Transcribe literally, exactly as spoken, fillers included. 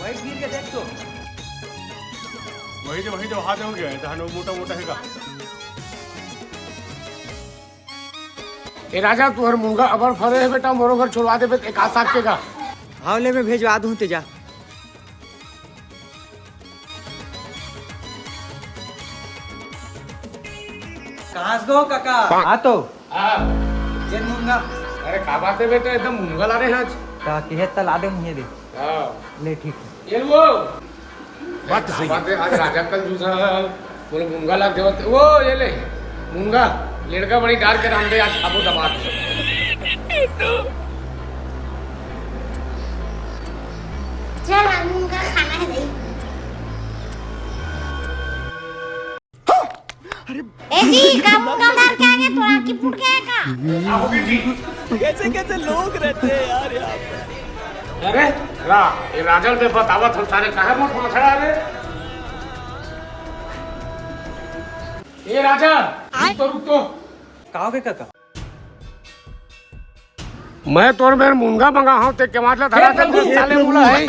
भाई, गिर के देख तो। वही जो, वही जो हाथ हो गया है, तहन वो मोटा मोटा है का। ए राजा, तुहर मुनगा अबर फरे हे बेटा, मोरो घर छोड़वा देबे एक आध साग के का। हाव ले, मैं भेजवा दूं, ते जा। कहाँ से गो काका? हाँ तो। हाँ। ये मुनगा। अरे का बात है बेटा, एकदम मुनगा ला रहे हैं आज। का किहे त ला दे मुझे दे। हाँ। ले ठीक है। ये वो। बात तो सही है। बात है, आज राजा कल दूसरा बोले मुनगा ला देवत। वो ये ले मुनगा, लड़का बड़ी डार के रांधे, आज खाबो दबा के। चल, हम उनका खाना है नहीं। ए जी, का मुंह का मार के आ गया, तोरा की फूट गया का? कैसे कैसे लोग रहते हैं यार यहाँ पे। अरे रा, ये राजन पे बतावत हम सारे कहाँ मोट माछड़ा रे। ए राजा, रुक तो, रुक तो। का हो गया काका? मैं तोर मेर मुनगा मंगा हूँ, ते केवाड़ ला धरा ते घुस साले मुला है।